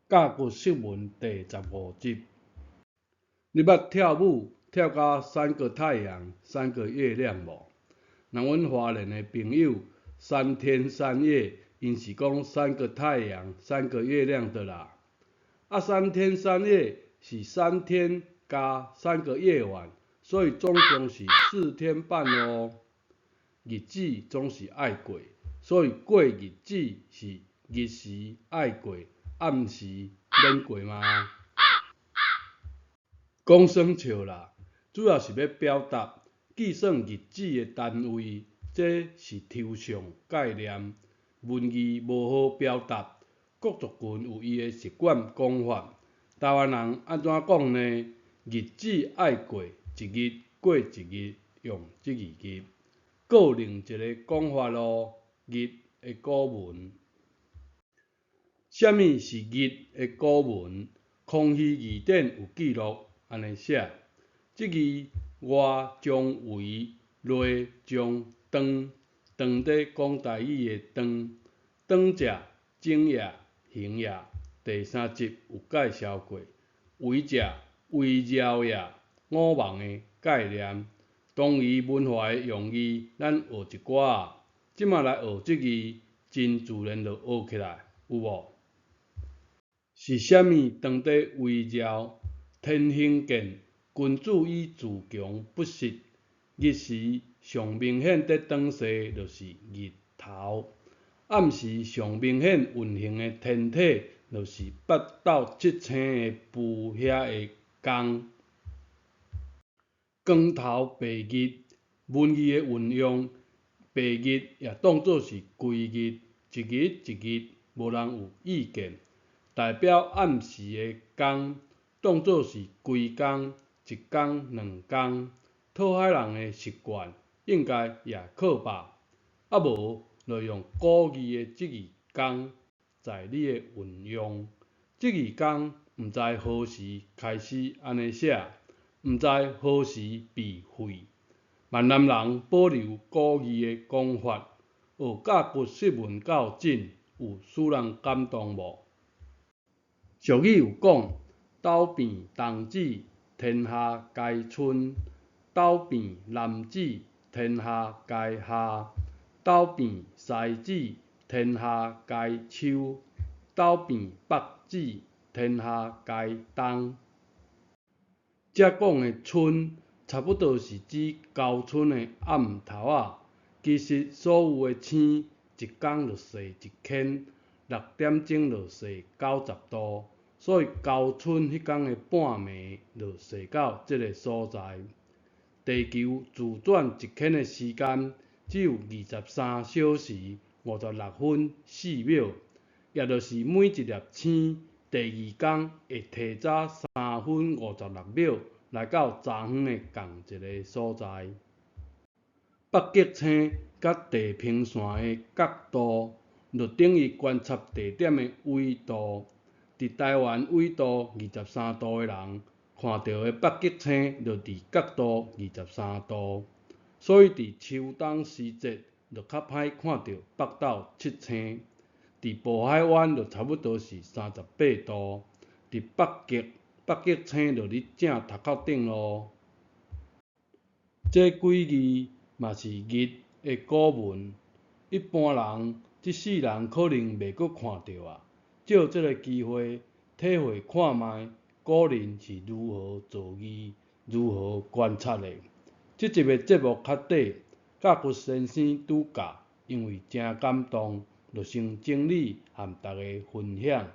甲骨釋文第15集。你捌跳舞跳甲三個太陽、三個月亮無？若阮花蓮的朋友三天三夜，𪜶是講三個太陽、三個月亮的啦。啊，三天三夜是三天加三個夜晚，所以總共是4天半哦。日子總是愛過，所以過日子是日時愛過，暗時免過嗎？講耍笑啦，主要是欲表達計算日子的單位，這是抽象概念，文字無好表達。各族群有伊的習慣講法。台灣人按怎講呢？日子愛過，一日過一日，用這字日。閣有另一个講法囉，日的古文。啥物是日的古文？康熙字典有記錄，按呢寫：這字外將圍，內將長，長佇講台語的長，長者整也行也。第三集有介紹過，圍者圍繞也，五網的概念。同義文化的用字，咱學一寡仔，這馬來學這字，真自然就學起來，有無？是啥物當佇圍繞？天行健，君子以自強不息。日時上明顯佇轉勢，就是日頭；暗時上明顯運行的天體，就是北斗七星的晡遐的光。光頭白日，文字的運用，白日也當做是規日，一日一日，無人有意見。代表暗時的工，當做是規工，一工兩工。討海人的習慣，應該也可吧？啊無，就用古字的這字工，在你的運用。這字工，毋知何時開始按呢寫，毋知何時被廢。閩南人保留古字的講法，學甲骨釋文到真，有使人感動無？俗語有講：斗變冬至，天下皆春；斗變南至，天下皆夏；斗變西至，天下皆秋；斗變北至，天下皆冬。這講的春，差不多是指交春的暗頭仔。其實所有的星，一工就踅一圈，6點鐘就踅90度，所以交春彼工的半暝就踅到這个所在。地球自轉一圈的時間只有23小時56分4秒，也就是每一粒星第二工會提早3分56秒來到昨昏的仝一个所在。北極星佮地平線的角度，就等於觀察地點的緯度。佇台灣緯度23度的人，看著的北極星就佇角度二十三度。所以佇秋冬時節就較歹看著北斗七星。佇渤海灣就差不多是38度。佇北極，北極星就佇正頭殼頂囉。這幾字嘛是日的古文，一般人這世人可能袂閣看著啊。藉這个機會體會看覓古人是如何造字、如何觀察的。這集的節目較短，甲骨先生拄教，因為誠感動，就先整理和大家分享。